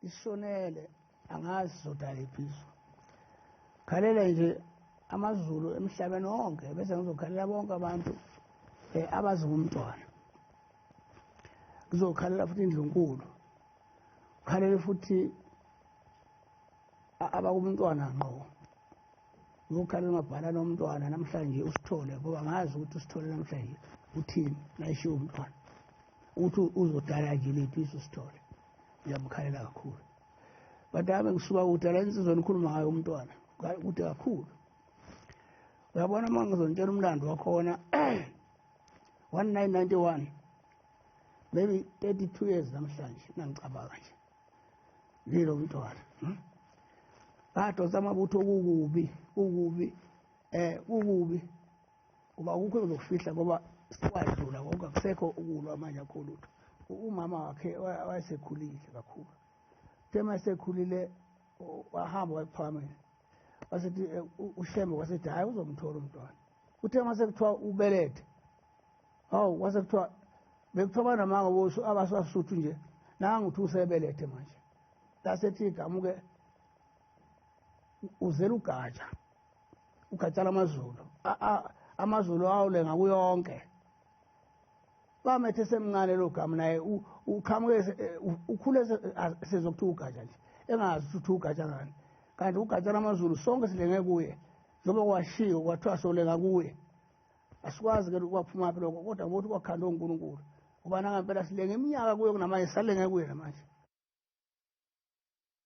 Isishonele, angazi sizodala iphiso. Khalela nje amaZulu emhlabeni wonke, bese ngizokhalela bonke abantu abazi ngumntwana. Ngizokhalela futhi indlunkulu. Khalele futhi abakumntwana ngqo. Ngizokhalela umabhala nomntwana namhlanje usithole, ngoba ngazi ukuthi usithole namhlanje uthini nayishiwo umntwana. Uthi uzodala nje lephiso usithole. Ngiyamkhalela kakhulu. Badame ngisuka kude la insizwa nikhuluma ngayo umntwana, kude kakhulu. Uyabona uma ngizontshela umlando wakhona 1991, maybe 32 years namhlanje nangicabanga nje. Ngilo umntwana. Badonsa amabutho kukubi, kukubi, kukubi. Kuba akukho engizokufihla ngoba sekwadlula konke, akusekho ukulwa manje akukho lutho. Umama wakhe wayesekhulile kakhulu. Uthe uma esekhulile wahamba wayephakamela. Wasethi uShembe wasethi hayi uzomthola umntwana. Uthe uma sekuthiwa ubelethe, hawu kwase kuthiwa bekuthiwa banamanga bosu abasasuthu nje, nangu uthi usebelethe manje. Lasethi igamuke uzela ugatsha, ugatsha lamaZulu. AmaZulu awulenga kuyonke. Bamethe semncane lo gama naye uqhamuke ukhule sezokuthiwa ugatsha nje, engazi ukuthi ugatsha ngani. Kanti ugatsha lamaZulu sonke silenge kuye, njengoba kwashiwo kwathiwa solenga kuye. Asikwazi ke ukwaphuma phi lokho, kodwa ngokuthi kwakhandwa uNkulunkulu. Ngoba nangempela silenge iminyaka kuye kunamanje, salenge kuye namanje.